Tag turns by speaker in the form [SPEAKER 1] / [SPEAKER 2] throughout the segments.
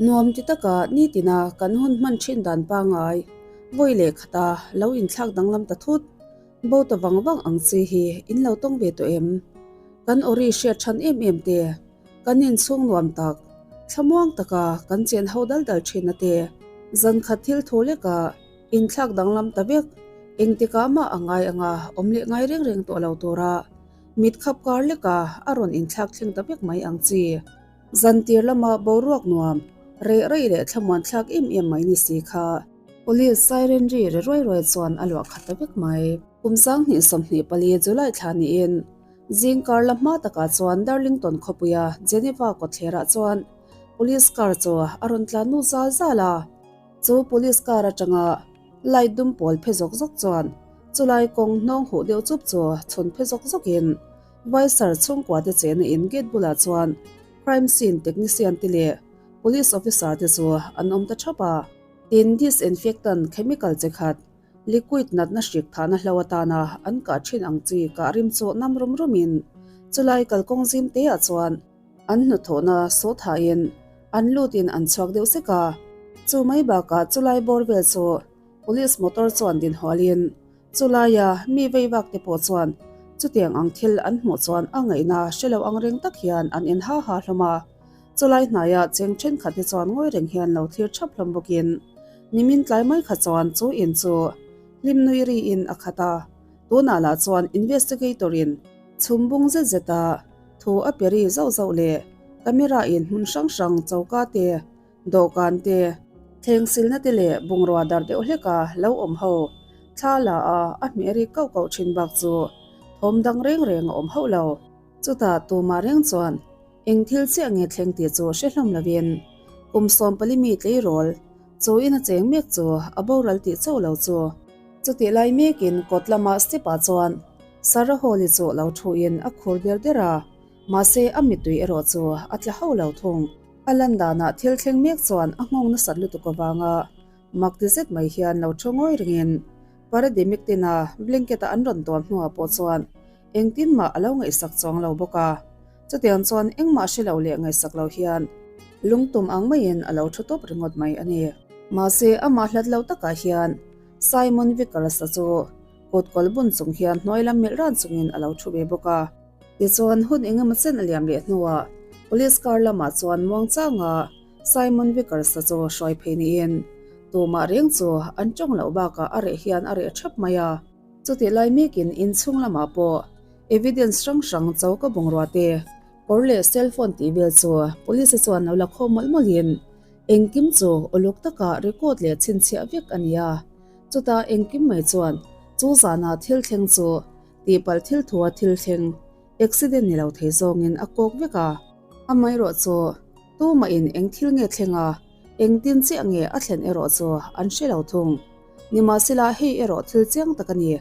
[SPEAKER 1] Nuam ti taka nitina kan hun hman thin dan pangai vawi leh khata lo inthlak danglam ta thut. Bo ta vang vang ang chi hi in lo tawng ve tawh em? Kan awri hriat than em em te, kan inchhung nuam tak, thlamuang taka kan chen ho dal dal thin a te, zan khat thil thu leka inthlak danglam ta vek, engtikah mah a ngai anga awm leh ngai reng reng tawh lo tura mit khap kar leka a rawn inthlak thleng ta vek mai ang chi. Zantir lama boruak nuam, reh rei leh thlamuan thlak em em mai ni si kha. Police siren ri ri ruai ruai chuan a luah khat ta vek mai. Kum 2024 July thla niin zingkar la hma takah chuan Darlington khawpuia Geneva kawtthlerah chuan police car chu a rawn tlan nu zal zal a. Chu police car atanga light dum pawl phe zawk zawk chuan chulai kawng hnawng huh deuh chup chu chhun phe zawk zawkin Vaisar chhungkua te chena in gate bulah chuan crime scene technician te leh police officer te chu an awm ta thap a. Tin, disinfectant chemical chi khat, liquid natna hrik thahna hlo atana an kah thin ang chi kah rim chu nam rum rumin chulai kalkawng zim te ah chuan an hnuthawhna saw thahin an lutin an chhuak deuh sek a. Chu mai bakah chulai bawr vel chu police motor chuan dinhawlin Chulaia mi vei vak te pawh chuan chutiang ang thil an hmuh chuan a ngaihna hre lo ang reng tak hian an en ha ha hlawm a. Chulai hnaia cheng thenkhat te chuan ngawi reng hian lo thlir thap hlawm bawkin nimin tlai mai kha chuan chu in chu hlim nui riin a khat a. Tunah lah chuan investigator in chhum bung zet zet a thu a pe ri zauh zauh leh camera in hmun hrang hrang choka te Dawhkan te, thleng silna te leh bungrua dar deuh hleka lo awm ho thla la a, a hmeh rik kauh kauh thin bak chu thawm dang reng reng a awm hauh lo. Chutah tumah reng chuan eng thil chiah nge thleng tih chu hre hlawm lovin kum 14 mi tleirawl chu in a cheng mek chu a boral tih chauh lo chu. Chutih lai mekin kawt lama step ah chuan Sarah Hall-i chu lo thuin a khur der der a, mahse a mittui erawh chu a tla hauh lo thung. A lan danah thil thleng mek chuan a nghawng nasat lutuk avanga mak ti zet mai hian lo thu ngawi ringin parademic tina blanket-a an rawn tuam hnuah pawh chuan engtin mah a lo ngaihsak chuang lo bawk a. Chutiang chuan engmah hre lo leh ngaihsak lo hian lungtum ang maiin a lo thu tawp ringawt mai a ni. Mahse amah hlat lo takah hian Simon Vickers-a chu kut kawl bun chung hian hnuai lam melh ran chungin a lo thu ve bawk a. Tichuan, hun engemaw chen a liam leh hnuah Police car lamah chuan muangchanga Simon Vickers-a chu hruai phei niin tumah reng chu an tawng loh bakah a reh hian a reh thap mai a. Chutih lai mekin inchhung lamah pawh evidence hrang hrang choka bungrua te, kawr leh cell phone tih vel chu Police chuan lo la khawm mawlh mawlhin engkim chu uluk taka record leh chhinchhiah vek a ni a. Chutah engkim mai chuan chu zanah thil thleng chu Tihpalh thil thua thil thleng, accident ni lo thei zawngin a kawk vek a. Amaherawh chu, tumahin eng thil nge thleng a, engtin chiah nge a thlen erawh chu an hre lo thung. Nimahsela hei erawh thil chiang tak a ni.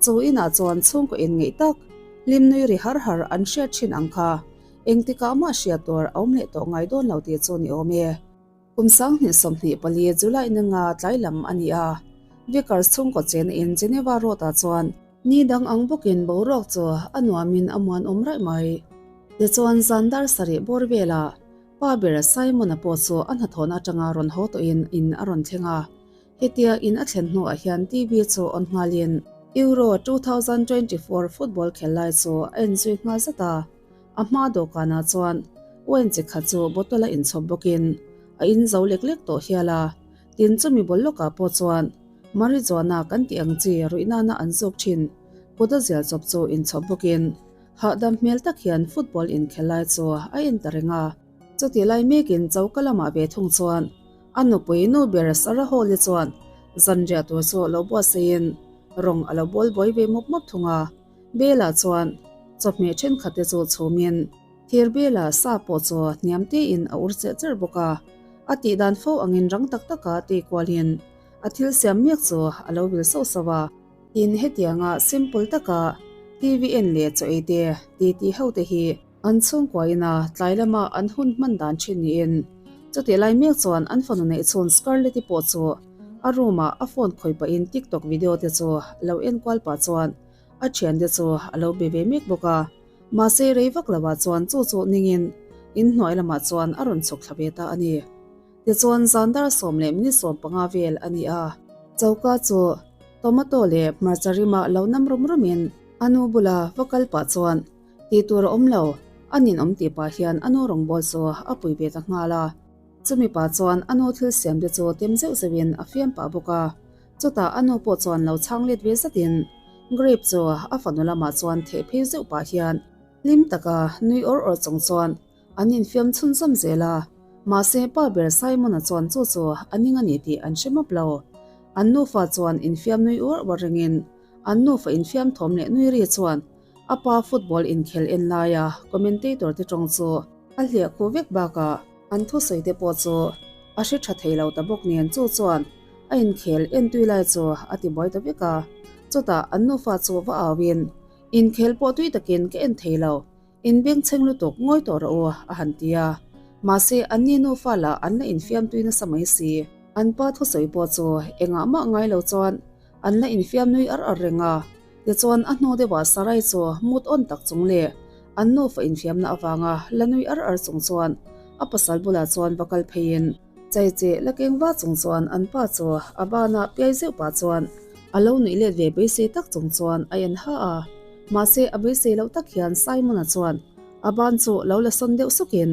[SPEAKER 1] Chu inah chuan chhungkaw inngeih tak, hlim nui ri har har an hriat thin ang kha engtikah mah hriat tur a awm leh tawh ngai dawn lo tih chu ni awm e. Kum 2024 July na nga tlai lam a ni a, Vickers chhungkaw chena in Geneva Road ah chuan ni dang ang bawkin boruak chu a nuamin a muan awm raih mai. Tichuan zan dar sarih bawr velah pa ber Simon-a pawh chu a hnathawhna atanga rawn haw tawhin in a rawn thleng a. Hetia in a thlen hnuah hian TV chu on nghalin Euro 2024 football khel lai chu a en zui nghal zat a. A hma dawhkanah chuan wine chi khat chu bottle a inchhawp bawkin a in zo lek lek tawh hial a, tin chumi bawlh lawkah pawh chuan marijuana kan tih ang chi ruih nana an zuk thin kut a zial chawp chu inchhawp bawkin hahdam hmel tak hian football inkhel lai chu a en ta reng a. Chutih lai mekin choka lamah ve thung chuan a nupui nu ber Sarah Hall-i chuan zanriah tur chu lo buatsaiin rawng a lo bawl buai ve mawp mawp thung a. Bela chuan chawhmeh thenkhat te chu chhumin thir bela sa pawh chu hniam tein a ur cherh cherh bawk a, a tih dan fo angin rang tak taka tei kualin a thil siam mek chu a lo vil sauh sauh a. Tin, hetianga simple taka TV en leh chaw ei te ti ti ho te hi an chhungkua ina tlai lama an hun hman dan thin niin chutih lai mek chuan an fanu neih chhun Scarlett-i pawh chu a room ah a phone khawih pahin TikTok video te chu lo en kual pah chuan A thiante chu a lo be ve mek bawk a, mahse rei vak lo ah chuan chu chu ningin inhnuai lamah chuan a rawn chhawk thla ve ta a ni. Tichuan zan dar 15 vel a ni a. Choka chu tomato leh hmarcha rima lo nam rum rumin a nu bula va kal pah chuan tih tur a awm lo, a ninawm tih pah hian a nu rawngbâwl chu a pui ve ta nghal a. Chumi pah chuan a nu thil siam te chu tem zeuh zeuhin a fiam pah bawk a. Chutah a nu pawh chuan lo chhang let ve zatin grape chu a fanu lamah chuan theh phei zeuh pah hian hlim taka nui awr awr chung chuan An infiam chhunzawm zel a, mahse pa ber Simon-a chuan chu chu a ning a ni tih an hre mawp lo. An nufa chuan infiam nui uar uar ringin an nufa infiam thawm leh nui ri chuan a pa football inkhel en laia commentator te tawng chu a hliah khuh vek bakah an thusawi te pawh chu a hre tha thei lo ta bawk nen chu chuan a inkhel en tui lai chu a ti buai ta vek a. Chutah an nufa chu va auin, Inkhel pawh tui takin ka en thei lo, In bengchheng lutuk ngawi tawh rawh u, a han ti a. Mahse, anni nufa lah an la infiam tui nasa mai si. An pa thusawi pawh chu engah mah ngai lo chuan an la infiam nui ar ar reng a. Tichuan, a hnu deuhah Sarai chu mut awn tak chung leh an nufa infiamna avanga la nui ar ar chung chuan a pasal bulah chuan va kal pheiin, Chaicheh la keng va chung chuan an pa chu a banah piai zeuh pah chuan a lo nuih let ve beisei tak chung chuan a en ha a. Mahse a beisei loh tak hian Simon-a chuan a ban chu lo la sawn deuh sukin,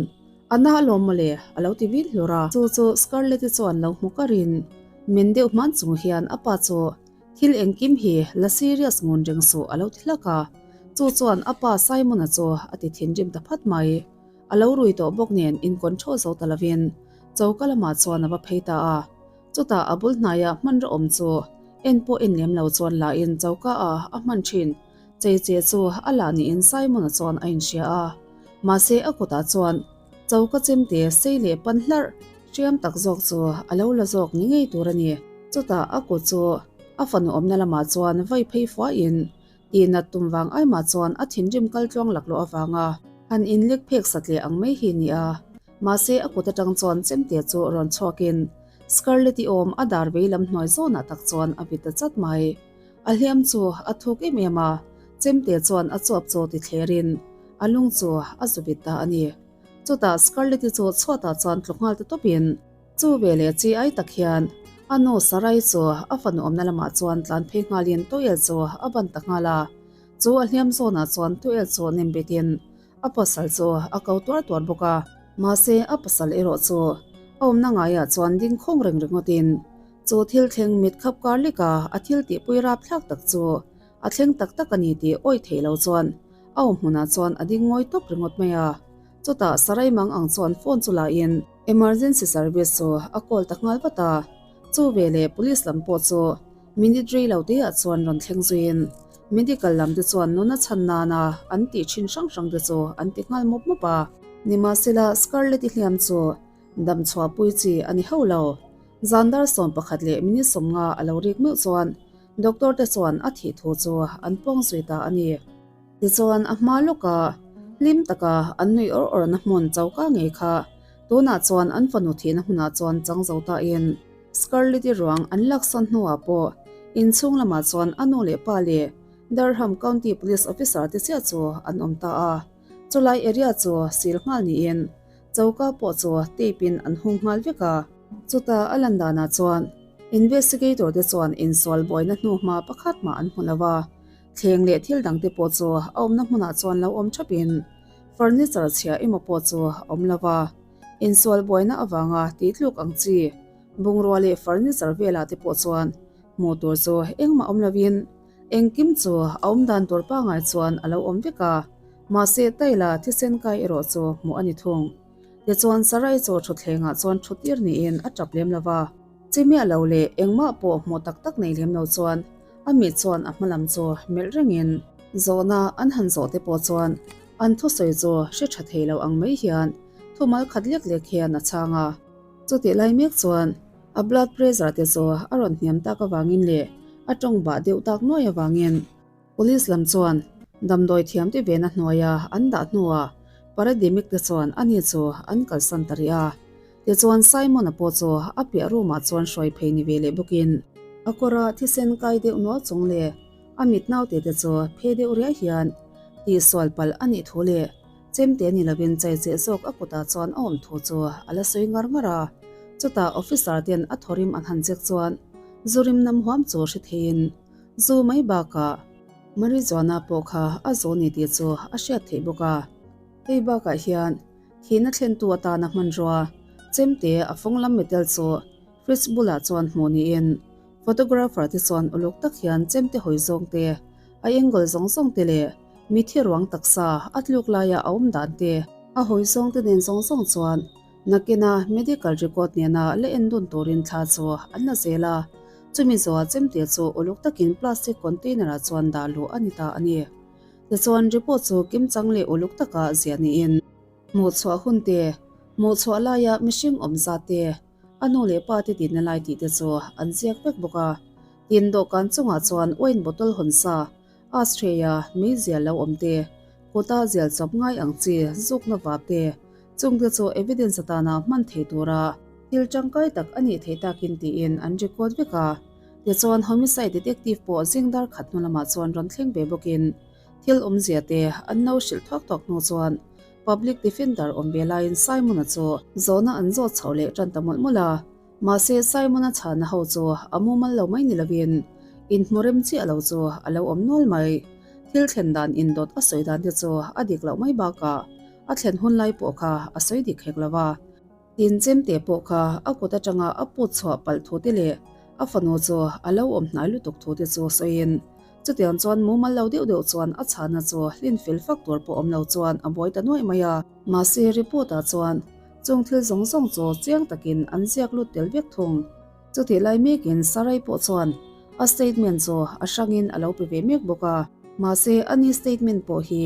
[SPEAKER 1] A na alawm mawle, a lo ti vin hlur a. Chu chu Scarlett-i chuan lo hmu karin men deuh hman chung hian a pa chu thil engkim hi la serious ngun reng suh a lo ti hlak a. Chu chuan a pa Simon-a chu a ti thinrim ta phat mai. A lo rui tawh bawk nen in control zo ta lovin choka lamah chuan a va phei ta a. Chutah a bul hnaia hmanraw awm chu en pawh en lem lo chuan lahin choka ah a hman thin. Chei che chu a lah niin Simon-a chuan a inhria a. Mahse a kutah chuan choka chemte sei leh pan hlarh hriam tak zawk chu a lo la zawk ni ngei tur a ni. Chutah a kut chu a fanu awmna lamah chuan vai phei fuahin Tih nat tum vang aimah chuan a thinrim kal tluang laklawh avanga han inlek phek satleh ang mai hi ni a. Mahse a kut atang chuan chemte chu rawn chhuakin Scarlett-i awm a dar vei lam hnuai zawnah tak chuan a vit ta chat mai. A hliam chu a thuk em em a, chemte chuan a chuap chaw ti thlerin a lung chu a zu vit ta a ni. Chutah Scarlett-i chu chhuatah chuan tlu nghal ta tawpin, Chu ve leh chi ai tak hian a nu Sarai chu a fanu awmna lamah chuan tlan phei nghalin Toel chu a ban ta nghal a. Chu a hliam zawnah chuan Toel chu nem betin a pasal chu a ko tuar tuar bawk a. Mahse a pasal erawh chu a awmna ngaiah chuan ding khawng reng ringawtin chu thil thleng mit khap kar leka a thil tihpui rapthlak tak chu a thleng tak tak a ni tih awih theih lo chuan a awm hmunah chuan a ding ngawi tawp ringawt mai a. Chutah Sarai mang ang chuan phone chu lahin Emergency service chu a call ta nghal vat a, chu veleh police lam pawh chu minute rei lo te ah chuan rawn thleng zuiin medical lam te chuan nuna chhan nana an tih thin hrang hrang te chu an ti nghal mawp mawp a. Nimahsela Scarlett-i hliam chu dam chhuah pui chi a ni hauh lo. Zan dar 11:50 a lo rik meuh chuan doctor te chuan a thih thu chu an pawng zui ta a ni. Tichuan a hma lawka hlim taka an nui awr awrna hmun choka ngei kha tunah chuan an fanu thihna hmunah chuan chang zo tain Scarlett-i ruang an laksawn hnuah pawh inchhung lamah chuan a nu leh pa leh Durham County Police Officer te chiah chu an awm ta a. Chulai area chu sil nghal niin choka pawh chu tape in an hung nghal vek a. Chutah a lan danah chuan investigator te chuan insual buaina hnuhma pakhat mah an hmu lo a. Thleng leh thil dangte pawh chu a awmna hmunah chuan lo awm thapin furniture chhia emaw pawh chu a awm lo va. Insual buaina avanga tihtluk ang chi bungrua leh furniture velah te pawh chuan hmuh tur chu engmah awm lovin engkim chu a awm dan tur pangai chuan a lo awm vek a, mahse taila thisen kai erawh chu hmuh a ni thung. Tichuan Sarai chu thutthlengah chuan thu tir niin a tap lem lo va. Chi miah lo leh engmah pawh hmuh tak tak nei lem lo chuan A mi chuan a hma lam chu melh rengin zawhna an han zawh te pawh chuan an thusawi chu hre tha thei lo ang mai hian thumal khat lek lek hian a chhang a. Chutih lai mek chuan a blood pressure te chu a rawn hniam tak avangin leh a tawng bah deuh tak nuai avangin police lam chuan damdawi thiam te vena hnuaia an dah hnuah parademic te chuan ani chu an kalsan ta rih a. Tichuan Simon-a pawh chu a piah room-ah chuan hruai phei ni ve leh bawkin a kawra thisen kai deuh nual chung leh a mit naute te chu phe deuh riai hian tihsual palh a nih thu leh chemte ni lovin chaicheh zawk a kutah chuan a awm thu chu a la sawi ngar ngar a. Chutah officer ten a thawrim an han check chuan zu rim nam huam chu hre theiin zu mai bakah marijuana pawh kha a zu ni tih chu a hriat theih bawk a. Hei bakah hian thihna thlentu atana hmanrua chemte a fawng lam metal chu fridge bulah chuan hmuh niin photographer te chuan uluk tak hian chemte hawi zawng te, a angle zawng zawng te leh mithi ruang taksa a tluk laia a awm dan te, a hawi zawng te nen zawng zawng chuan nakina medical record nena la en dun turin thla chu an la zel a, chumi zawha chemte chu uluk takin plastic container ah chuan dah luh a ni ta a ni. Tichuan report chu kimchang leh uluk taka ziah niin hmuhchhuah hun te, hmuhchhuah laia mihring awm zat te, a nu leh pa te dinna lai tih te chu an ziak vek bawk a. Tin, dawhkan chungah chuan wine bottle hawn sa, ashtray a meizial lo awm te, kuta zial chawp ngai ang chi zukna vap te, chung te chu evidence atana hman thei tura thil tangkai tak a nih theih takin tiin an record vek a. Tichuan homicide detective pawh zing dar khat hnu lamah chuan rawn thleng ve bawkin thil awmzia te an lo hrilh thuak thuak hnu chuan public defender awm ve laiin Simon-a chu zawhna an zawt chho leh tan ta mawlh mawlh a. Mahse Simon-a chhana ho chu a mumal lo mai ni lovin inhmu rem chiah lo chu a lo awm nual mai. Thil thlen dan indawt a sawi dan te chu a dik loh mai bakah a thlen hun lai pawh kha a sawi dik hek lo va. Tin chemte pawh kha a kut atanga a put chhuah palh thu te leh a fanu chu a lo awm hnai lutuk thu te chu sawiin chutiang chuan mumal lo deuh deuh chuan a chhana chu hlin fel fak tur pawh awm lo chuan a buai ta nuaih mai a. Mahse report ah chuan chung thil zawng zawng chu chiang takin an ziak lut tel vek thung. Chutih lai mekin Sarai pawh chuan a statement chu a hrangin a lo pe ve mek bawk a. Mahse ani statement pawh hi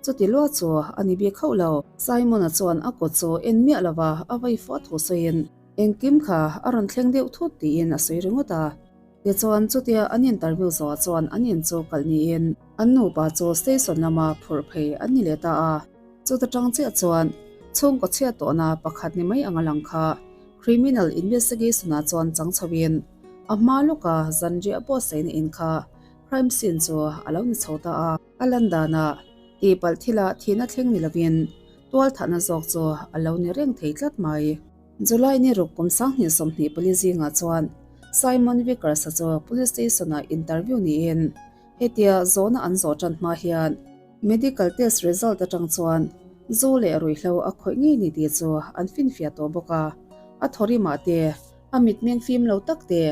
[SPEAKER 1] Chuti lua chu a ni bik hauh lo. Simon-a chuan a kut chu en miah lova a vei fuah thu sawiin, Engkim kha a rawn thleng deuh thut tiin a sawi ringawt a. Tichuan chutia an interview zawhah chuan an in chu kalh niin an nupa chu station lama phurh phei an ni leh ta a. Chuta tang chiah chuan chhungkaw chhiat tawhna pakhat ni mai anga lang kha criminal investigation-ah chuan chang chhoin a hma lawka zanriah buatsaihna in kha crime scene chu a lo ni chho ta a. A lan danah tihpalh thilah thihna thleng ni lovin tualthahna zawk chu a lo ni reng thei tlat mai. July ni ruk kum 2024 zingah chuan Simon Vickers-a chu Police Station-ah interview niin hetia zawhna an zawh tan hma hian medical test result atang chuan zu leh ruihhlo a khawih ngei ni tih chu an finfiah tawh bawk a, a thawrimah te a mitmeng fim lo tak te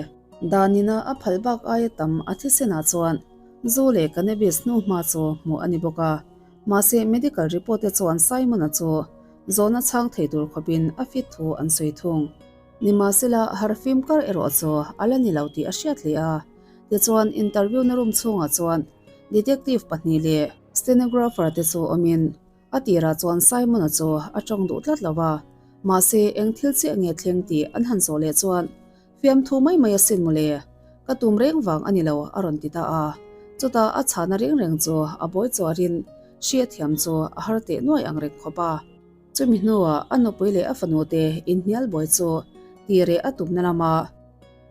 [SPEAKER 1] danina a phal bak aia tam a thisenah chuan Zu leh cannabis hnu hma chu hmuh a ni bawk a, mahse medical report te chuan Simon-a chu zawhna chhang thei tur khawpin a fit thu an sawi thung. Nimahsela harfim kar erawh chu a la ni lo tih a hriat hle a, tichuan interview na room chhungah chuan detective pahnih leh stenographer te chu awmin a tirah chuan Simon-a chu a tawng duh tlat lo a, mahse eng thil chiah nge thleng tih an han zawh leh chuan Fiamthu mai mai asin mawle, ka tum reng vang a ni lo a rawn ti ta a. Chutah a chhahna reng reng chu a bawi chuarin hria thiam chu a har teh nuai ang reng khawp a. Chumi hnuah a nupui leh a fanu te inhnial buai chu ti reh a tumna lama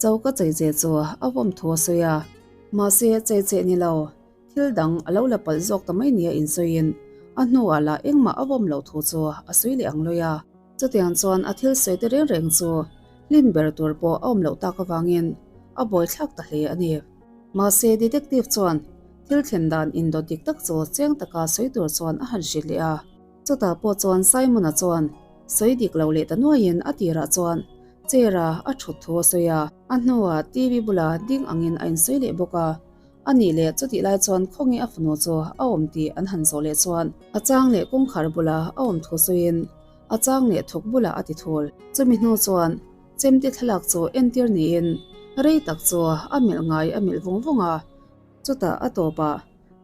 [SPEAKER 1] choka cheiche chu a vawm thu a sawi a. Mahse cheiche ni lo, thil dang a lo la palh zawk ta mai nia insawiin a hnuah lah engmah a vawm loh thu chu a sawi leh ang lawi a. Chutiang chuan a thil sawi te reng reng chu hlin ber tur pawh a awm loh tak avangin a buaithlak ta hle a ni. Mahse detective chuan thil thlen dan indawt dik tak chu chiang taka sawi tur chuan a han hrilh leh a. Chutah pawh chuan Simon-a chuan sawi dik lo leh ta nuaiin a tirah chuan chair-a a thut thu a sawi a. A hnuah TV bula ding angin a insawi leh bawk a. A nih leh chutih lai chuan khawnge a fanu chu a awm tih an han zawh leh chuan a chang leh kawngkhar bula a awm thu sawiin a chang leh thuk bulah a ti thul. Chumi hnu chuan chemte thlalak chu entir niin rei tak chu a melh ngai a melh vung vung a, chutah a tawpah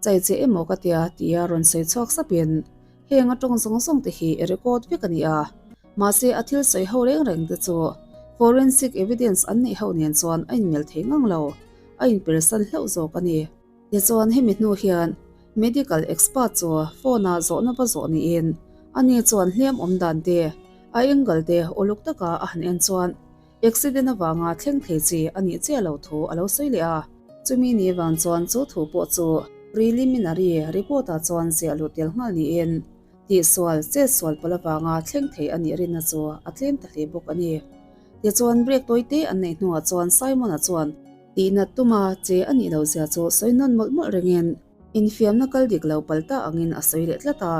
[SPEAKER 1] chaiche emaw ka tia tia rawn sawi chhuak sapin heng a tawng zawng zawng te hi i record vek a ni a, mahse a thil sawi ho reng reng te chu forensic evidence an neih ho nen chuan a inmel thei ngang lo, a inpersan hlauh zawk a ni. Tichuan hemi hnu hian medical expert chu phone ah zawhna va zawh niin ani chuan hliam awm dan te, a angle te uluk taka a han en chuan accident avanga thleng thei chi a nih chiah lo thu a lo sawi leh a. Chumi ni vang chuan chu thu pawh chu preliminary report ah chuan ziah luh tel nghal niin tihsual, chetsual palh avanga thleng thei a nih rinna chu a tlem ta hle bawk a ni. Tichuan break tawi te an neih hnuah chuan Simon-a chuan tihnat tuma che a nih loh zia chu sawi nawn mawlh mawlh rengin infiamna kal dik lo pal ta angin a sawi leh tlat a.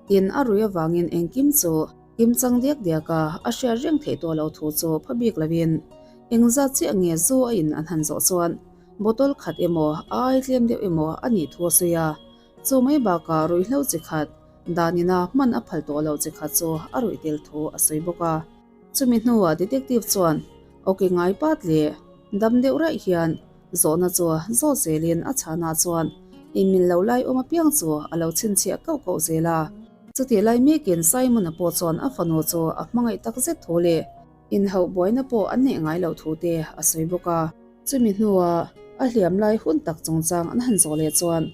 [SPEAKER 1] Tin, a rui avangin engkim chu kimchang diak diak a, a hriat reng theih tawh loh thu chu pha bik lovin engzat chiah nge zu a in an han zawh chuan bottle khat emaw a ai tlem deuh emaw a nih thu a sawi a. Chu mai bakah ruihhlo chi khat danina hman a phal tawh loh chi khat chu a ruih tel thu a sawi bawk a. Chumi hnuah detective chuan awki ngai pat leh dam deuh raih hian zawhna chu zawt zelin a chhanah chuan inmil lo lai awm apiang chu a lo chhinchhiah kauh kauh zel a. Chutih lai mekin Simon-a pawh chuan a fanu chu a hmangaih tak zet thu leh inhauh buaina pawh an neih ngai loh thu te a sawi bawk a. Chumi hnuah a hliam lai hun tak chungchang an han zawh leh chuan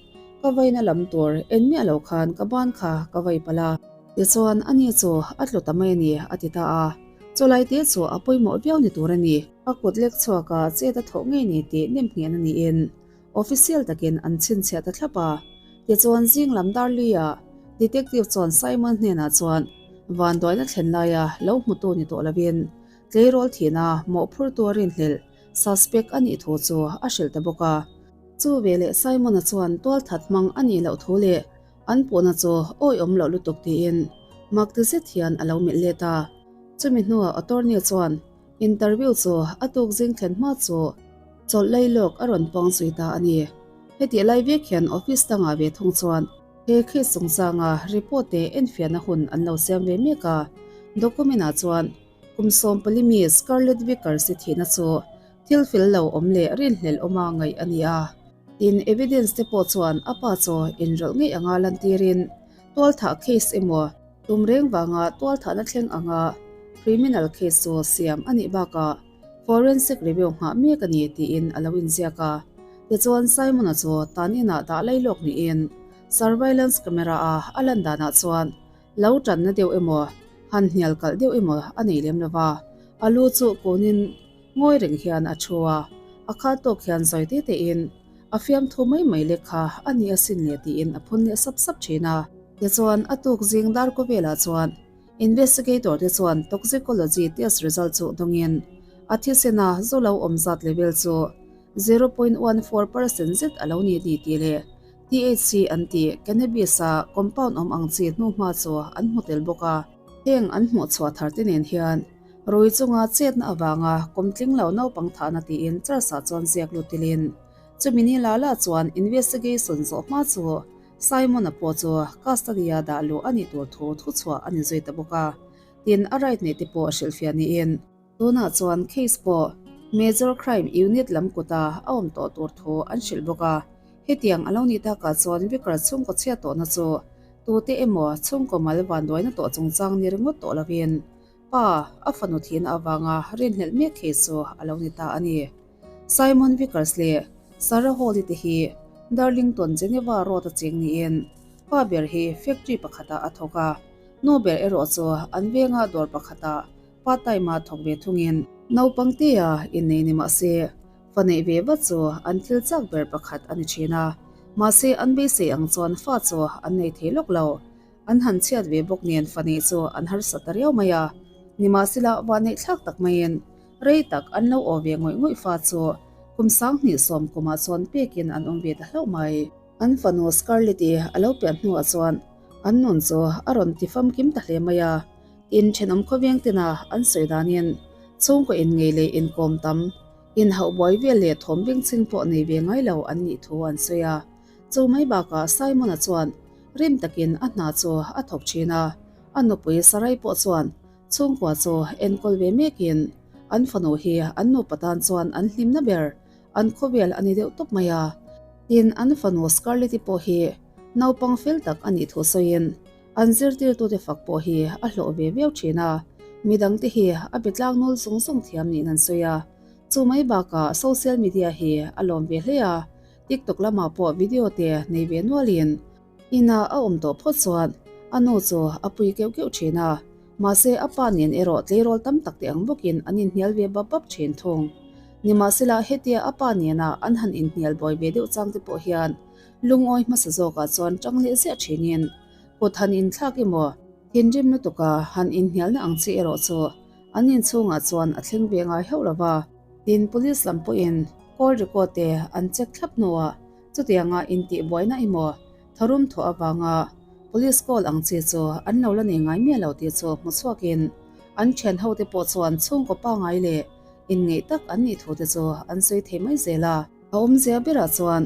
[SPEAKER 1] ka vaina lam tur en miah lo khan ka ban kha ka vai palh a. Tichuan ani chu a tlu ta mai a ni a ti ta a, chulai te chu a pawimawh viau ni tur a ni. A kut lek chhuak a chet a thawh ngei ni tih nem nghehna niin official takin an chhinchhiah ta thlap a. Tichuan zing lam dar li-ah detective chuan Simon hnenah chuan vanduaina thlen laia lo hmutu ni tawh lovin tleirawl thihna mawhphurtu a rinhlelh suspect a nih thu chu a hrilh ta bawk a. Chu veleh Simon-a chuan tualthat hmang a nih loh thu leh An puhna chu awiawm loh lutuk tiin mak ti zet hian a lo melh let a. Chumi hnuah attorney chuan interview chu a tuk zing thlen hma chu chawlh lei lawk a rawn puang zui ta a ni. Hetih lai vek hian office dangah ve thung chuan he case chungchanga report te enfiahna hun an lo siam ve mek a. Document ah chuan kum 14 mi Scarlett Vickers i thihna chu thil fel lo awm leh rinhlelh awma ngaih a ni a. Tin, evidence te pawh chuan a pa chaw inrawlh ngei anga lantirin tualthah case emaw tum reng vanga tualthahna thleng anga criminal case chu siam a nih bakah forensic review nghah mek a ni tiin a lo inziak a. Tichuan Simon-a chu tan inah dah lai lawk niin surveillance camera-a a lan danah chuan lo tanna deuh emaw han hnial kalh deuh emaw a nei lem lova, a lu chu kunin Ngawi reng hian a thu a, a kha tawk hian zawi te tein a fiamthu mai mai lek kha a ni asin le tiin a phun leh sap sap thin a. Tichuan a tuk zing dar kawvelah chuan investigator te chuan toxicology test result chu dawngin a thisena zu lo awm zat level chu 0.14 percent zet a lo ni ni tih leh THC an tih cannabis a compound awm ang chi hnuhma chu an hmu tel bawk a. Heng an hmuhchhuah thar te nen hian Rui chunga chetna avanga kawmtling lo naupang thahna tiin Charles-ah chuan ziak lut tilin chumi ni la la chuan investigation zawh hma chu Simon-a pawh chu custody-a dah luh a nih tur thu thuchhuah a ni zui ta bawk a, tin a right neih te pawh hrilhfiah niin tunah chuan case pawh Major Crime Unit lam kuta a awm tawh tur thu an hrilh bawk a. Hetiang a lo nih takah chuan Vicar chhungkaw chhiat tawhna chu tute emaw chhungkaw mal vanduaina tawh chungchang ni ringawt tawh lovin Pa, a fanu thihna avanga rinhlelh mek thei chu a lo ni ta a ni. Simon Vickers leh Sarah Hall-i te hi Darlington, Geneva Road-a cheng niin pa ber hi factory pakhatah a thawk a, nu ber erawh chu an vengah dawr pakhatah part-time-a thawk ve thungin naupang tea innei ni mah se fa neih ve vat chu an thil chak ber pakhat a ni thin a, mahse an beisei ang chuan fa chu an nei thei lawk lo. An han chhiat ve bawk nen fani chu an harsa ta riau mai a, nimahsela vahneih thlak tak maiin rei tak an lo aw ve ngawih ngawih fa chu kum 2010 kumah chuan pekin an awm ve ta hlauh mai. An fanu Scarlett-i a lo pian hnuah chuan an nun chu a rawn ti famkim ta hle mai a, tin thenawm khawveng tena an sawi danin chhungkaw inngei leh inkawm tam, inhauh buai vel leh thawm bengchheng pawh nei ve ngai lo an nih thu an sawi a. Chu mai bakah Simon-a chuan rim takin a hna chu a thawk thin a, a nupui Sarai pawh chuan chhungkua chu enkawl ve mekin an fanu hi an nupa tan chuan an hlimna ber an khawvel a ni deuh tawp mai a. Tin, an fanu Scarlett-i pawh hi naupang fel tak a nih thu sawiin an zirtirtute fak pawh hi a hlawh ve viau thin a, midangte hi a be tlang nawl zung zung thiam niin an sawi a. Chu mai bakah social media hi a lawm ve hle a, TikTok lamah pawh video te nei ve nualin inah a awm tawh phawt chuan a nu chu a pui keuh keuh thin a, mahse a pa nen erawh tleirawl tam tak te ang bawkin an inhnial ve bap bap thin thung. Nimahsela hetia a pa nena an han inhnial buai ve deuh chang te pawh hian lungawi hmasa zawkah chuan tang leh ziah thinin kut han inthlak emaw thinrim lutuka han inhnialna ang chi erawh chu. An inchhungah chuan a thleng ve ngai hauh lo va. Tin, police lam pawhin call record te an check thlap hnuah chutianga intihbuaina emaw tharum thawh avanga police call ang chi chu an lo la nei ngai miah lo tih chu hmu chhuakin an thian hote pawh chuan chhungkaw pangai leh inngeih tak an nih thu te chu an sawi thei mai zel a. A awmzia berah chuan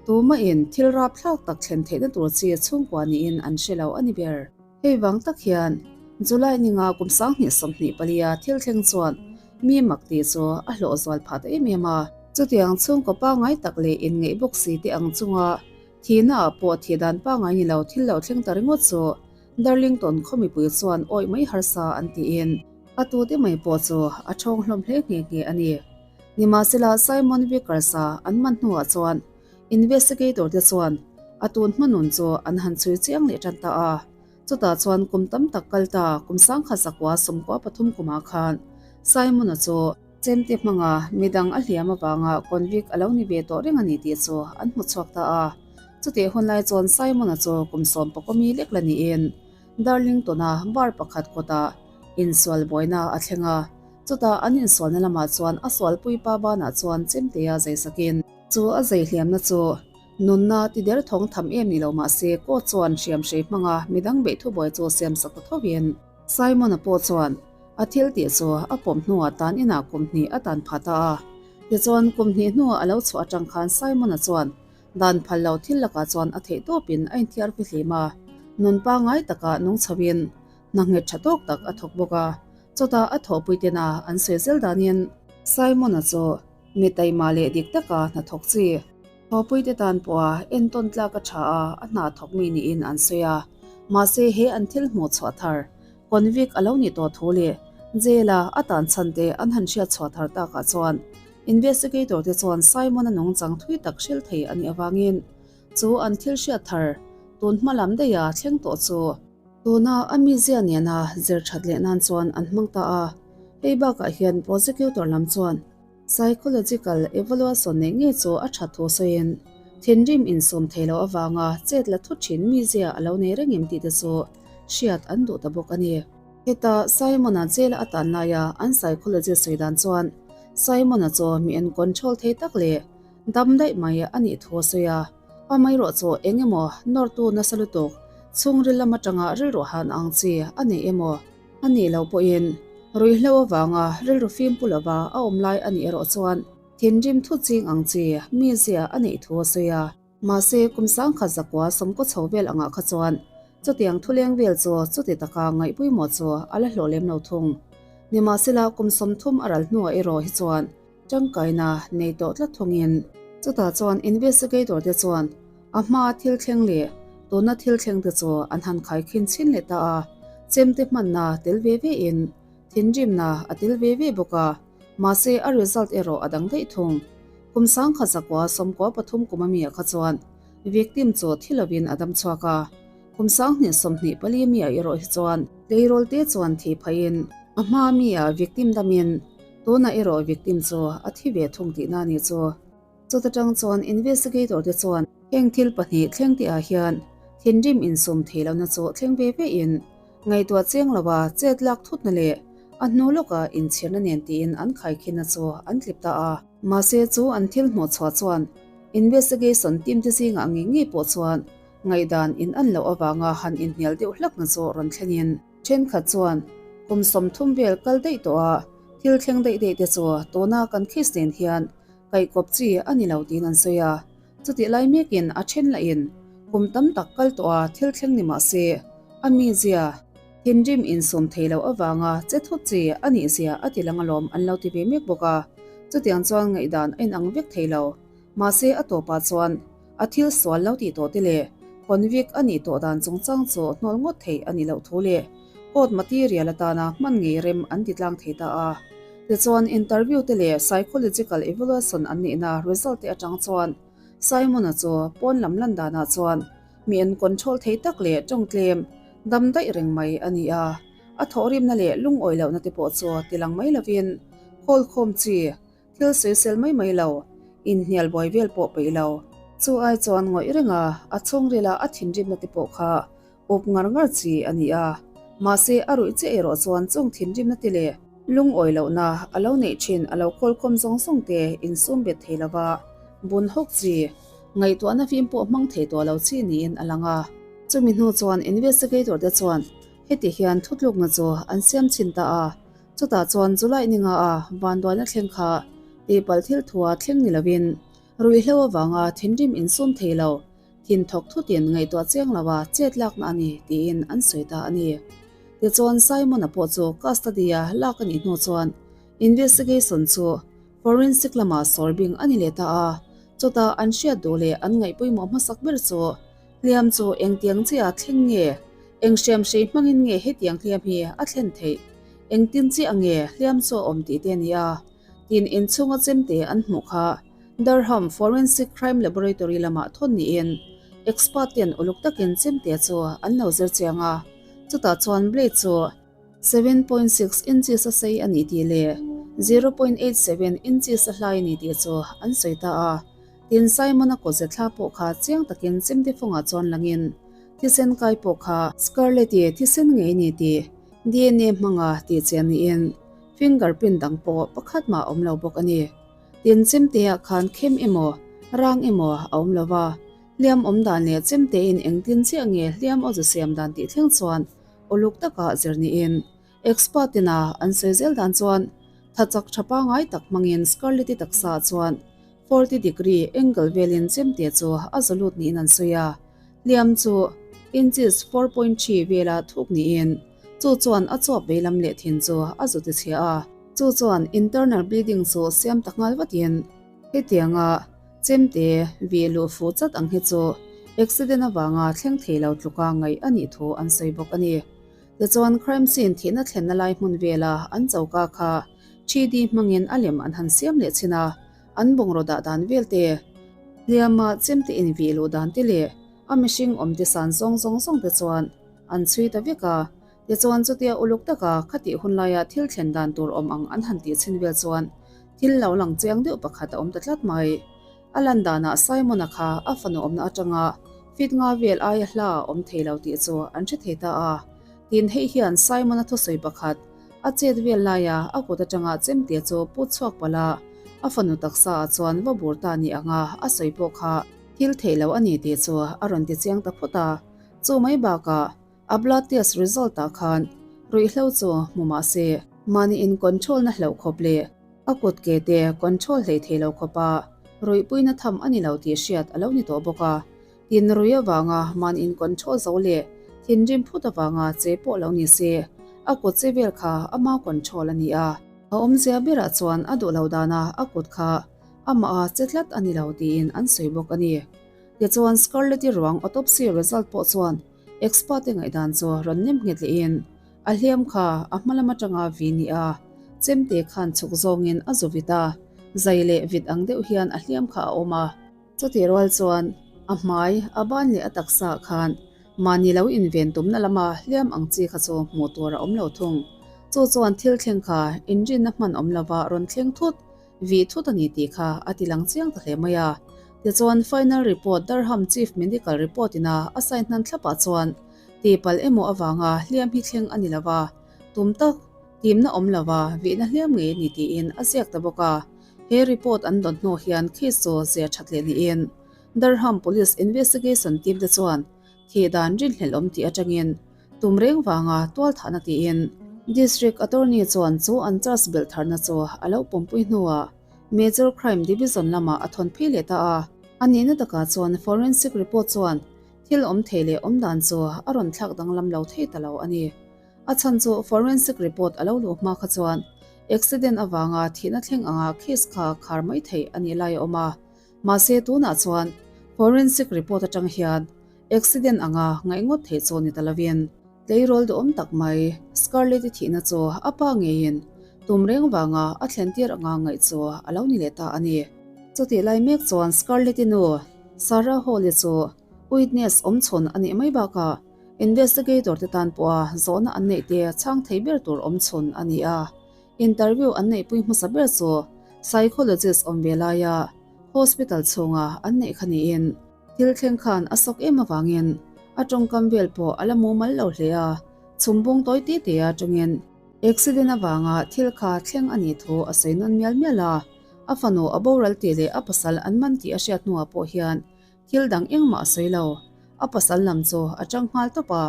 [SPEAKER 1] tumahin thil rapthlak tak thlen theihna tur chi chhungkua niin an hre lo a ni ber. Hei vang tak hian July ninga kum 2024 a thil thleng chuan mi mak tih chu a hlawh zual phah ta em em a. Chutiang chhungkaw pangai tak leh inngeih bawk si te ang chunga thihna ah pawh thih dan pangai ni lo thil lo thleng ta ringawt chu Darlington khaw mipui chuan awih mai harsa an tiin a tute mai pawh chu a thawng hlawm hle nghe nghe a ni. Nimahsela Simon Vickers-a an man hnuah chuan Investigator te chuan a tun hma nun chu an han chhui chiang leh tan ta a. Chutah chuan kum tam tak kal ta kum sangkhat zakua sawmkua pathum kumah khan Simon-a chu chemte hmanga midang a hliam avanga convict a lo ni ve tawh reng a ni tih chu an hmu chhuak ta a. Chutih hun lai chuan Simon-a chu kum sawm pakawmi lek la niin Darlington-a bar pakhat kawtah insual buaina a thleng a. Chutah an insualna lamah chuan a sualpuipa banah chuan chemtea zai sakin, Chu a zei hliamna chu nunna ti der thawng tham em ni lo mah se court chuan hriam hrei hmanga midang beih thubuai chu siam sak ta thovin Simon-a pawh chuan a thil tih chu a pawm hnuah tan inah kum hnih a tan phah ta a. Tichuan kum hnih hnuah a lo chhuah atang khan Simon-a chuan dan phal lo thil lakah chuan a theih tawpin a inthiar fihlim a, nun pangngai takah nung chhoin hna nghet tha tawk tak a thawk bawk a. Chutah a thawhpui tena an sawi zel danin Simon-a chu Mi taima leh dik taka hnathawk chi. Thawpuite tan pawha entawn tlak a tha a, a hna thawk mi niin an sawi a. Mahse he an thil hmuh chhuah thar, convict a lo nih tawh thu leh jail-a a tan chhan te an han hriat chhuah thar takah chuan investigator te chuan Simon-a nungchang thui tak hrilh thei a nih avangin chu an thil hriat thar tun hma lam daiha thleng tawh chu Tuna a mizia nena zir that leh nan chuan an hmang ta a, hei bakah hian prosecutor lam chuan psychological evaluation neih ngei chu a that thu sawiin thinrim insum thei loh avanga chet la thut thin mizia a lo nei reng em tih te chu hriat an duh ta bawk a ni. Heta Simon-a jail a tan laia an psychologist sawi dan chuan Simon-a chu mi en control thei tak leh dam daih mai a nih thu a sawi a. Amaherawh chu eng emaw nawrtu nasa lutuk chhungril lam atanga rilru han ang chi a nei emaw a nih loh pawhin ruihhlo avanga rilru fim pu lova a awm lai a nih erawh chuan thinrim thut ching ang chi mizia a neih thu a sawi a. Mahse, kum sangkhat zakua sawmkaw chho vel angah kha chuan chutiang thuleng vel chu chuti taka ngaihpawimawh chu a la hlawh lem lo thung. Nimahsela, kum 30 a ral hnuah erawh hi chuan Tangkaina nei tawh tlat thawngin. Chutah chuan investigator te chuan a hmaa thil thleng leh tuna thil thleng te chu an han khaikhin chhin leh ta a, chemte hmanna tel ve ve in thinrimna a tel ve ve bawk a, mahse a result erawh a dang daih thung. Kum sangkhat zakua 13 kum a mi ah kha chuan victim chu thi lovin a dam chhuak a, kum 2024 mi ah erawh hi chuan tleirawl te chuan thih phaiin a hmaa mi ah victim damin Tunah erawh victim chu a thi ve thung tihna a ni chu. Chuta tang chuan investigator te chuan heng thil pahnih thleng tih ah hian thinrim insum thei lohna chu thleng ve ve in ngaihtuah chiang lo a chet lak thutna leh a hnu lawka inchhirna nen tiin an khaikhinna chu an tlip ta a. Mahse chu an thil hmuh chhuah chuan investigation team te zingah ngei ngei pawh chuan ngaihdan in an loh avanga han inhnial deuh hlakna chu rawn thlenin Thenkhat chuan kum 30 vel kal daih tawh a, thil thleng daih daih te chu tuna kan case nen hian kaihkawp chi a ni lo tiin an sawi a. Chutih lai mekin a then lahin kum tam tak kal tawh a thil thleng ni mah se a mizia thinrim insum thei loh avanga che thut chi a nih zia a ti lang alawm an lo ti ve mek bawk a. Chutiang chuan ngaihdan a inang vek thei lo. Mahse a tawpah chuan a thil sual lo tih tawh te leh convict a nih tawh dan chungchang chu hnawl ngawt theih a nih loh thu leh court material atana hman ngei rem an ti tlang thei ta a. Tichuan interview te leh psychological evaluation an nihna result te atang chuan Simon-a chu pawn lam lan danah chuan mi en control thei tak leh tawng tlem dam daih reng mai a ni a. A thawhrimna leh lungawi lohna te pawh chu tilang mai lovin khawlkhawm chi Thil sawisel mai mai lo, inhnial buai vel pawh peih lo. Chu ai chuan ngawih reng a, a chhungrila a thinrimna te pawh kha up ngar ngar chi a ni a. Mahse a ruih chiah erawh chuan chung thinrimna te leh. Lungawi lohna a lo neih thin a lo kawlkhawm zawng zawng te insum bet thei lova bun hawk chi, ngaihtuahna fim pawh hmang thei tawh lo chi niin a lang a. Chumi hnu chuan investigator te chuan heti hian thutlukna chu an siam chhin ta a, chutah chuan July ni nga a vanduaina thleng kha tihpalh thil thua thleng ni lovin ruihhlo avanga thinrim insum thei lo thin thawk thutin ngaihtuah chiang lova chet lakna a ni tiin an sawi ta a ni. Tichuan Simon-a pawh chu custody-a lak a nih hnu chuan investigation chu forensic lamah sawr bing a ni leh ta a, chutah an hriat duh leh an ngaih pawimawh hmasak ber chu hliam chu engtiang chiah thleng nge, eng hriamhrei hmangin nge hetiang hliam hi a thlen theih, engtin chiah nge hliam chu a awm tih te a ni a. Tin inchhunga chemte an hmuh kha Durham Forensic Crime Laboratory lamah thawn niin expert ten uluk takin chemte chu an lo zir chiang a, chutah chuan blade chu 7.6 inches a sei a ni tih leh 0.87 inches a hlai a ni tih chu an sawi ta a. Tin Simon-a kawtze thla pawh kha chiang takin chemte fawngah chuan langin thisen kai pawh kha Scarlett-i thisen ngei ni tih DNA hmanga tih chian niin Fingerprint dang pawh pakhat mah a awm lo bawk a ni. Tin, chemteah khan khem emaw, rang emaw a awm lo va, hliam awm dan leh chemtein engtin chiah nge hliam aw zu siam dan tih thleng chuan uluk taka zir niin expert ina an sawi zel dan chuan tha chak tha pangai tak hmangin Scarlett-i taksa ah chuan 40 degree angle velin chemte chu a za lut niin an sawi a, hliam chu inches 4.3 vela thuk niin Chu chuan a chuap veilam leh thin chu a zu ti chhia a. Chu chuan internal bleeding chu siam ta nghal vatin hetianga chemte vih luh fuh chat ang hi chu accident avanga thleng thei lo tluka ngaih a nih thu an sawi bawk a ni. Tichuan crime scene thihna thlenna lai hmun vela an choka kha 3D hmangin a lem an han siam leh chhin a, an bungraw dah dan vel te, hliama chemte invih luh dan te leh a mihring awm te san zawng zawng zawng te chuan An chhui ta vek a, tichuan chutia uluk taka khatih hun laia thil thlen dan tur awm ang an han tih chhin vel chuan thil lo lang chiang deuh pakhat a awm ta tlat mai. A lan danah Simon-a kha a fanu awmna atanga fit nga vel aia hla a awm thei lo tih chu an hre thei ta a. Tin, hei hian Simon-a thusawi pakhat a chet vel laia a kut atanga chemte chu put chhuak palh a, a fanu taksa ah chuan va bur ta ni anga a sawi pawh kha thil theih lo a ni tih chu a rawn ti chiang ta phawt a. Chu mai bakah a blood test result ah khan ruihhlo chu hmu mah se, mahni in control na hlauh khawp leh a kut ke te control hlei thei lo khawpa ruihpuina tham a ni lo tih hriat a lo ni tawh bawk a. Tin rui avanga mahni in control zo leh thinrim phut avanga che pawh lo ni se, a kut che vel kha ama control a ni a. A awmzia berah chuan a duh lo dana a kut kha amah a che tlat a ni lo tiin an sawi bawk a ni. Tichuan Scarlett-i ruang autopsy result pawh chuan expert-te ngaihdan chu rawn nem nghet lehin a hliam kha a hma lam atanga vi ni a, chemte khan chhuk zawngin a zu vit a, zai leh vit ang deuh hian a hliam kha a awm a. Chutih rual chuan a hmai, a ban leh a taksa ah khan mahni lo inven tumna lama hliam ang chi kha chu hmuh tur a awm lo thung. Chu chuan thil thleng kha inrinna hman awm lova rawn thleng thut Vih thut a ni tih kha a ti lang chiang ta hle mai a. Tichuan final report Durham Chief Medical Report ina a sign hnan thlapah chuan tihpalh emaw avanga hliam hi thleng a ni lo va, tum tak timna awm lova vihna hliam ngei a ni tiin a ziak ta bawk a. He report an dawn hnu hian case chu zia that leh niin Durham Police Investigation team te chuan thih dan rinhlelh awm tih atangin Tum reng vanga tualthahna tiin District Attorney chuan chu an charge belh tharna chu a lo pawmpui hnuah Major Crime Division lamah a thawn phei leh ta a. A nihna takah chuan forensic report chuan thil awm thei leh awm dan chu a rawn thlak danglam lo thei ta lo a ni. A chhan chu forensic report a lo luh hma kha chuan accident avanga thihna thleng anga case kha khar mai theih a nih lai a awm a. Mahse tunah chuan forensic report atang hian Accident anga ngaih ngawt theih chu ni ta lovin tleirawl duhawm tak mai Scarlett-i thihna chu a pa ngeiin tum reng vanga a thlen tir anga ngaih chu a lo ni leh ta a ni. Chutih lai mek chuan Scarlett-i nu Sarah Hall-i chu witness awm chhawn a nih mai bakah investigator te tan pawha zawhna an neih te chhang thei ber tur awm chhawn a ni a. Interview an neihpui hmasa ber chu psychologist awm ve laia hospital chhunga an neih kha niin, Thil thleng khan a sawk em avangin a tawngkam vel pawh a la mumal lo hle a, chhum bung tawi te te a tawngin. Accident avanga thil kha thleng a nih thu a sawi nawn mial mial a, a fanu a boral tih leh a pasal an man tih a hriat hnuah pawh hian thil dang engmah a sawi lo. A pasal lam chu a tang nghal tawp a,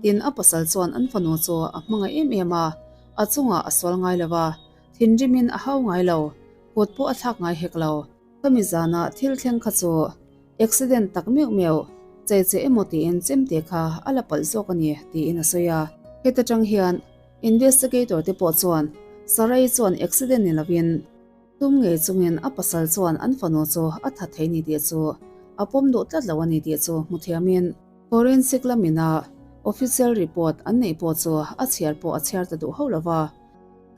[SPEAKER 1] tin a pasal chuan an fanu chu a hmangaih em em a, a chungah a sual ngai lo va, thinrimin a hau ngai lo, kut pawh a thlak ngai hek lo. Khami zana thil thleng kha chu accident tak meuh meuh, chei che emaw tiin chemte kha a la palh zawk a ni tiin a sawi a. Heta tang hian investigator te pawh chuan Sarai chuan accident ni lovin tum ngei chungin a pasal chuan an fanu chu a that thei ni tih chu a pawm duh tlat lo a ni tih chu hmu thiamin forensic lamina official report an neih pawh chu a chhiar pawh a chhiar ta duh hauh lova.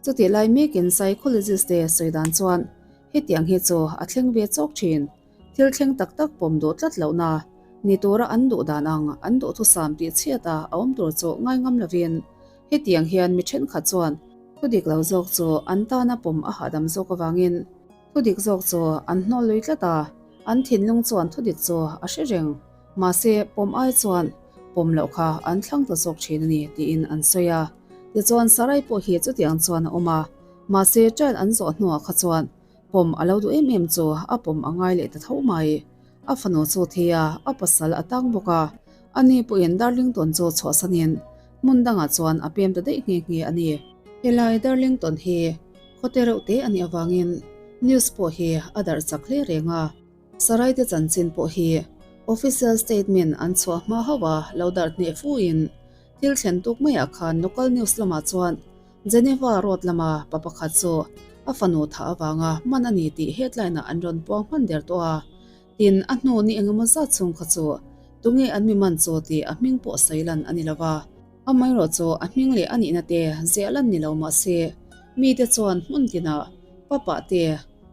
[SPEAKER 1] Chutih lai mekin psychologist te sawi dan chuan Hetiang hi chu a thleng ve chawk thin. Thil thleng tak tak pawm duh tlat lohna ni tura an duh dan ang an duhthusam tih chhiat a a awm tur chu ngai ngam lovin hetiang hian mi thenkhat chuan thu dik lo zawk chu an tana pawm a hahdam zawk avangin thu dik zawk chu an hnawl lui tlat a, an thinlung chuan thu dik chu a hre reng. Mahse pawm ai chuan pawm loh kha an thlang ta zawk thin a ni tiin an sawi a. Tichuan Sarai pawh hi chutiang chuan a awm a. Mahse, trial an zawh hnuah kha chuan pawm a lo duh em em chu a pawm a ngai leh ta tho mai. A fanu chu thi a, a pasal a tang bawk a. Ani pawhin Darlington chu chhuahsanin hmun dangah chuan a pem ta daih nghe nghe a ni. Helai Darlington hi khawte reuh te a nih avangin news pawh hi a darh chak hle reng a. Saraite chanchin pawh hi official statement an chhuah hma hauh a lo darh hneh fuin thil thlen tuk maiah khan local news lamah chuan Geneva road lama pa pakhat chu a fanu thah avanga man a ni tih headline ah an rawn puang hman der tawh a, tin a hnu ni engemaw zat chhung kha chu tunge an mi man chu tih a hming pawh sawi lan a ni lo va. Amaherawh chu a hming leh a nihna te ziah lan ni lo mah se mite chuan hmun tinah pub ah te,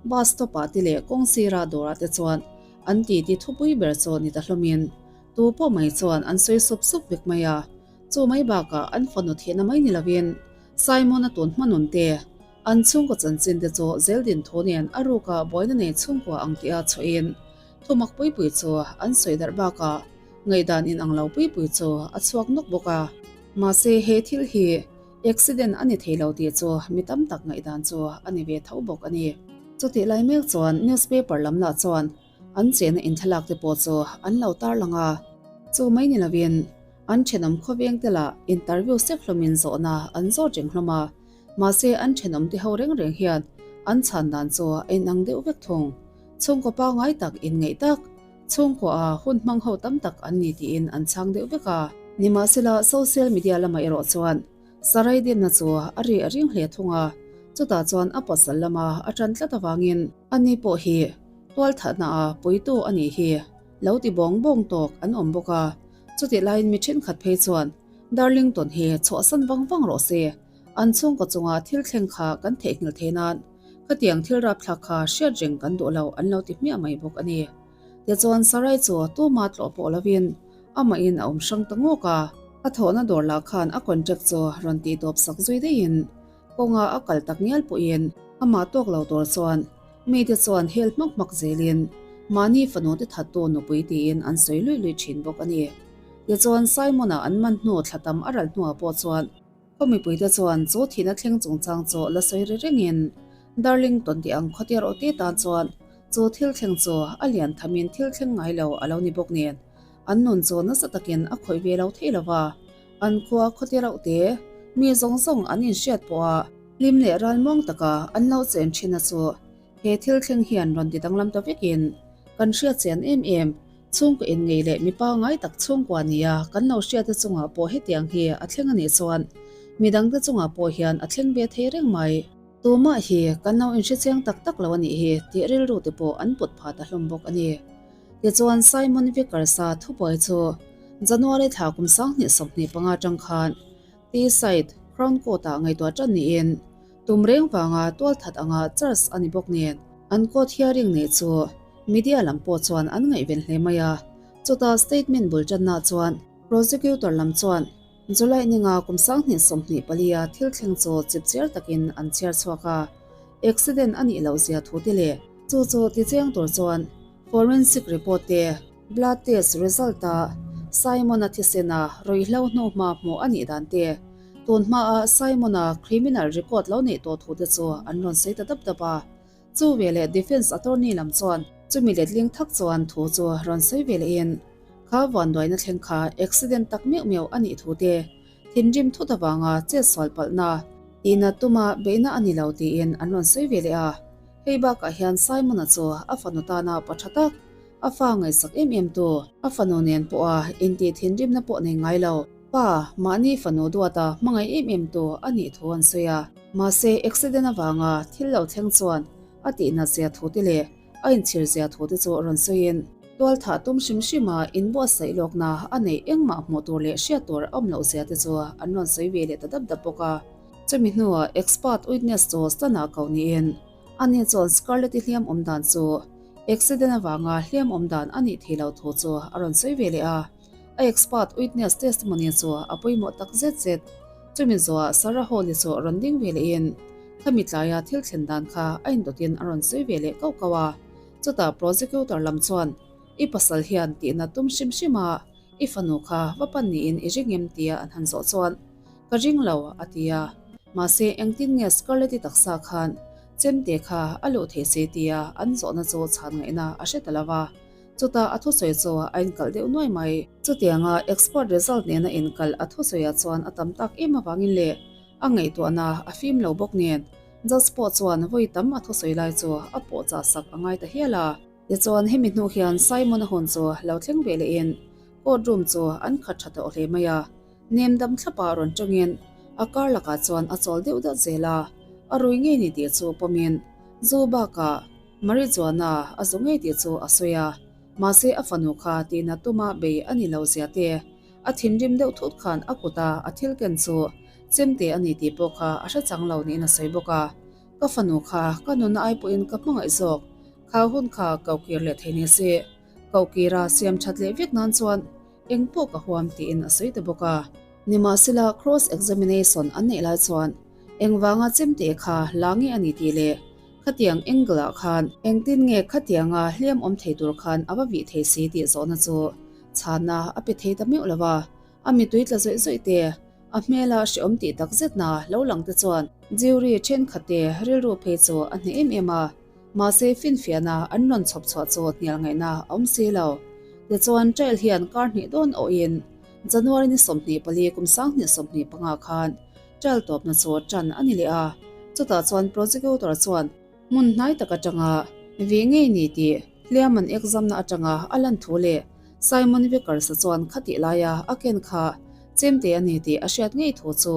[SPEAKER 1] bus stop ah te leh kawng sira dawrah te chuan an titi thupui ber chu ni ta hlawmin tu pawh mai chuan an sawi sup sup vek mai a. Chu mai bakah an fanu thihna mai ni lovin Simon-a tun hmanun te, an chhungkaw chanchin te chu zeldin thu nen a ruka buaina nei chhungkua ang tia chhuahin thumak pui pui chu an sawi darh bakah ngaihdan inang lo pui pui chu a chhuak nawk bawk a. Mahse he thil hi accident a ni thei lo tih chu mi tam tak ngaihdan chu a ni ve tho bawk a ni. Chutih lai mek chuan newspaper lam lah chuan An chena inthlalak te pawh chu an lo tarlang a, chu mai ni lovin an thenawm khawveng te lah interview sek hlawmin zawhna an zawt reng hlawm a, mahse an thenawm te ho reng reng hian an chhan dan chu a inang deuh vek thung. Chhungkaw pangngai tak inngeih tak, chhungkaw a hun hmang ho tam tak an ni tiin an chhang deuh vek a. Nimahsela social media lamah erawh chuan Sarai dinna chu a ri a ring hle thung a, chutah chuan a pasal lama a tan tlat avangin ani pawh hi Tualthatna a puitu a nih hi lo ti bawng bawng tawk an awm bawk a, chutih laiin mi thenkhat phei chuan Darlington hi chhuahsan vang vang rawh se, an chhungkaw chunga thil thleng kha kan theihnghilh thei nan khatiang thil rapthlak kha hriat reng kan duh lo an lo ti hmiah mai bawk a ni. Tichuan Sarai chu tuma tlawh pawh lovin amahin a awm hrang ta ngawk a, a thawhna dawr lah khan a contract chu rawn tihtawp sak zui daihin kawnga a kal tak ngial pawhin amah tawk lo tur chuan Mite chuan hel hmak hmak zelin mahni fanu te thattu nupui tiin an sawi luih luih thin bawk a ni. Tichuan Simon-a an man hnu thla tam a ral hnuah pawh chuan khaw mipuite chuan chu thihna thleng chungchang chu la sawi ri rengin Darlington tih ang khawte rawh te tan chuan chu thil thleng chu a lian thamin thil thleng ngai lo a lo ni bawk nen an nun chu nasa takin a khawih ve lo thei lo va. An khua khawte rauh te mi zawng zawng an inhriat pawha hlim leh ralmuang taka an lo chen thin a chu he thil thleng hian rawn ti danglam ta vekin kan hriat chian em em. Chhungkaw inngei leh mi pangngai tak chhungkua nia kan lo hriat te chungah pawh hetiang hi a thleng a nih chuan midangte chungah pawh hian a thleng ve thei reng mai. Tumah hi kan lo inhrechiang tak tak lo a nih hi tih rilru te pawh an put phah ta hlawm bawk a ni. Tichuan Simon Vickers-a thubuai chu January thla kum 2025 atang khan Teesside Crown Court-ah ngaihtuah tan niin tum reng vanga tualthat anga charge a ni bawk nen an court hearing neih chu media lam pawh chuan an ngaihven hle mai a. Chutah statement bul tanna chuan prosecutor lam chuan July ninga kum 2024-a thil thleng chu chipchiar takin an chhiar chhuak a, accident a nih loh zia thu te leh chu chu tichiang tur chuan forensic report te, blood test result-a Simon-a thisena ruihhlo hnuhma hmuh a nih dan te. Tun hmaa Simon-a criminal record lo neih tawh thu te chu an rawn sawi ta dap dap a. Chu veleh defence attorney lam chuan chumi letling thak chuan thu chu rawn sawi ve lehin kha vanduaina thleng kha accident tak meuh meuh a nih thu te, thinrim thut avanga chet sual palhna tihna tuma beihna a ni lo tiin an rawn sawi ve leh a. Hei bakah hian Simon-a chu a fanu tana pa tha tak, a fa ngaihsak em em tu, a fanu nen pawha intih thinrimna pawh nei ngai lo, pa mahni fanu duata hmangaih em em tu a nih thu an sawi a. Mahse, accident avanga thil lo thleng chuan a tihnat zia thu te leh a inchhir zia thu te chu rawn sawiin, tualthah tum hrim hrima inbuatsaih lawkna a neih engmah hmuh tur leh hriat tur a awm loh zia te chu an rawn sawi ve leh ta dap dap bawk a. Chumi hnuah expert witness chu Stan-ah koh niin, ani chuan Scarlett-i hliam awm dan chu accident avanga hliam awm dan a nih theih loh thu chu a rawn sawi ve leh a. A expert witness testimony chu a pawimawh tak zet zet. Chumi zawhah Sarah Hall-i chu rawn ding ve lehin, khami tlaia thil thlen dan kha a indawtin a rawn sawi ve leh kauh kauh a. Chutah prosecutor lam chuan, I pasal hian tihna tum hrim hrim a, I fanu kha va pan niin i ring em? tia an han zawh chuan, Ka ring lo, a ti a. Mahse, engtin nge Scarlett-i taksa khan chemte kha a luh thei se tia an zawhna chu chhan ngaihna a hre ta lo va. Chutah a thusawi chu a inkalh deuh nuai mai. Chutianga expert result nena inkalh a thusawiah chuan a tam tak em avangin leh a ngaihtuahna a fim lo bawk nen, judge pawh chuan vawi tam a thusawi lai chu a pawhchah sak a ngai ta hial a. Tichuan hemi hnu hian Simon-a hun chu lo thleng ve lehin court room chu an khat tha tawh hle mai a, nem dam thlapa rawn tawngin a kar lakah chuan a chawl deuh deuh zel a, a rui ngei ni tih chu pawmin zu bakah Marijuana a zu ngei tih chu a sawi a, mahse a fanu kha tihna tuma bei a ni lo zia te, a thinrim deuh thut khan a kuta a thil ken chu chemte a ni tih pawh kha a hre chang lo niin a sawi bawk a, Ka fanu kha ka nunna ai pawhin ka hmangaih zawk, kha hun kha kohkir leh thei ni se, kohkira siam that leh vek nan chuan eng pawh ka huam tiin a sawi ta bawk a. Nimahsela cross examination an neih lai chuan engvanga chemte kha la nge a ni tih leh khatiang angle ah khan engtin nge khatianga hliam awm thei tur khan a va vih thei si tih zawhna chu chhanna a pe thei ta meuh lo va, a mitui tla zawih zawih te A hmela hreawm tih tak zetna lo lang te chuan jury thenkhatte rilru phei chu a hneh em em a, mahse finfiahna an rawn chhawp chhuah chu hnial ngaihna a awm si lo. Tichuan trial hian kar hnih dawn awhin January ni 24 kum 2025 khan trial tawpna chu tan a ni leh a, chutah chuan prosecutor chuan hmun hnai tak atanga vi ngei ni tih hliam an exam-na atanga a lan thu leh Simon Vickers-a chuan khatih laia a ken kha chemte a ni tih a hriat ngei thu chu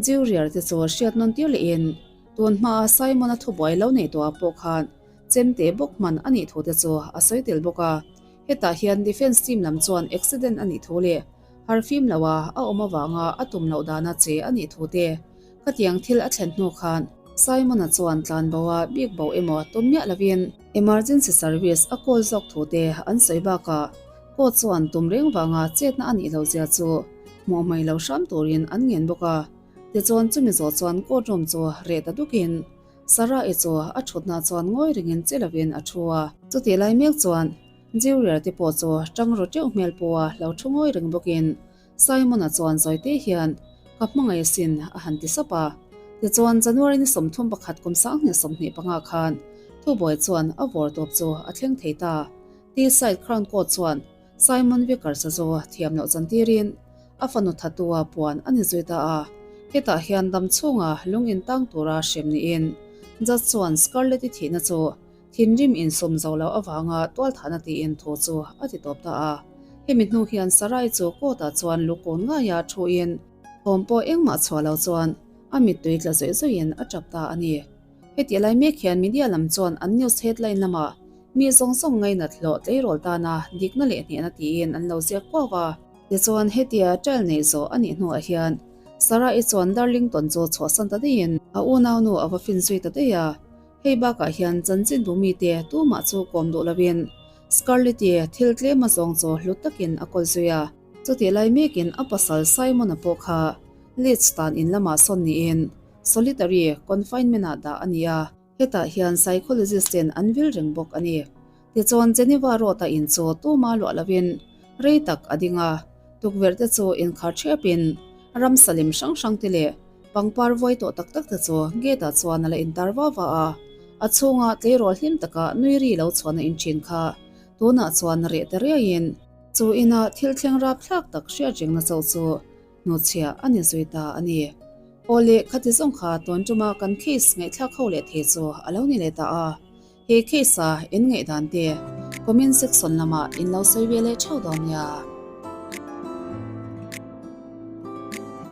[SPEAKER 1] Jurier te chu hriat nawn tir lehin tun hmaa Simon-a thubuai lo nei tawhah pawh khan chemte bawk hman a nih thu te chu a sawi tel bawk a. Hetah hian defence team lam chuan accident a nih thu leh harfim loa a awm avanga a tum loh dana che a nih thu te Khatiang thil a thlen hnu khan Simon-a chuan tlanbo a bik bo emaw tum miah lovin emergency service a call zawk thu te an sawi bakah court chuan tum reng vanga chetna a nih loh zia chu hmuh hmai lo hram turin an ngen bawk a. Tichuan chumi zawh chuan court room chu reh ta dukin Sarah-i chu a thutna chuan ngawi ringin che lovin a thu a. Chutih lai mek chuan Jurier te pawh chu tang ru teuh hmel pawha lo thu ngawi reng bawkin Simon-a chuan zawite hian ka hmangaih asin a han ti sap a. Tichuan January ni 31 kum 2025 khan thubuai chuan a vawr tawp chu a thleng thei ta. Teesside Crown Court chuan Simon Vickers-a chu thiam loh chantirin a fanu thatua puan a ni zui ta a. Hetah hian dam chhunga lung intang tura hrem niin Judge chuan Scarlett-i thihna chu Thinrim insawm zo loh avanga tualthahna tiin thu chu a ti tawp ta a. Hemi hnu hian Sarai chu court-ah chuan lu kawn ngaia thuin thawm pawh engmah chhuah lo chuan a mittui tla zawih zawihin a tap ta a ni. Heti lai mek hian media lam chuan an news headline lamah mi zawng zawng ngainat hlawh tleirawl tana dikna leh hnehna tiin an lo ziak kuau a. Tichuan hetia trial neih zawh a nih hnuah hian Sarai chuan Darlington chu chhuahsan ta daihin a unaunu a va fin zui ta daih a. Hei bakah hian chanchin bu mite tumah chu kawm duh lovin Scarlett-i thil tlem a zawng chu hlut takin a kawl zui a. Chutih lai mekin a pasal Simon-a pawh kha Leeds tan in lamah sawn niin solitary confinement-ah dah a ni a, hetah hian psychologist ten an vil reng bawk a ni. Tichuan Geneva Road-a in chu tuma luah lovin rei tak a ding a, tukverh te chu inkhar ṭhiapin. Ramsa lem hrang hrang te leh pangpar vuai tawh tak tak te chu gate ah chuan a la intar va va a, a chhunga tleirawl hlim taka nui ri lo chhuahna in thin kha tunah chuan reh ta riaiin chu ina thil thleng rap thlak tak hriat rengna chauh chu hnuchhiah a ni zui ta a ni. Aw leh khati zawng kha tun tuma kan case ngaihthlak ho leh thei chu a lo ni leh ta a. He case a in ngaihdan te comment section lamah in lo sawi ve leh theuh dawn nia.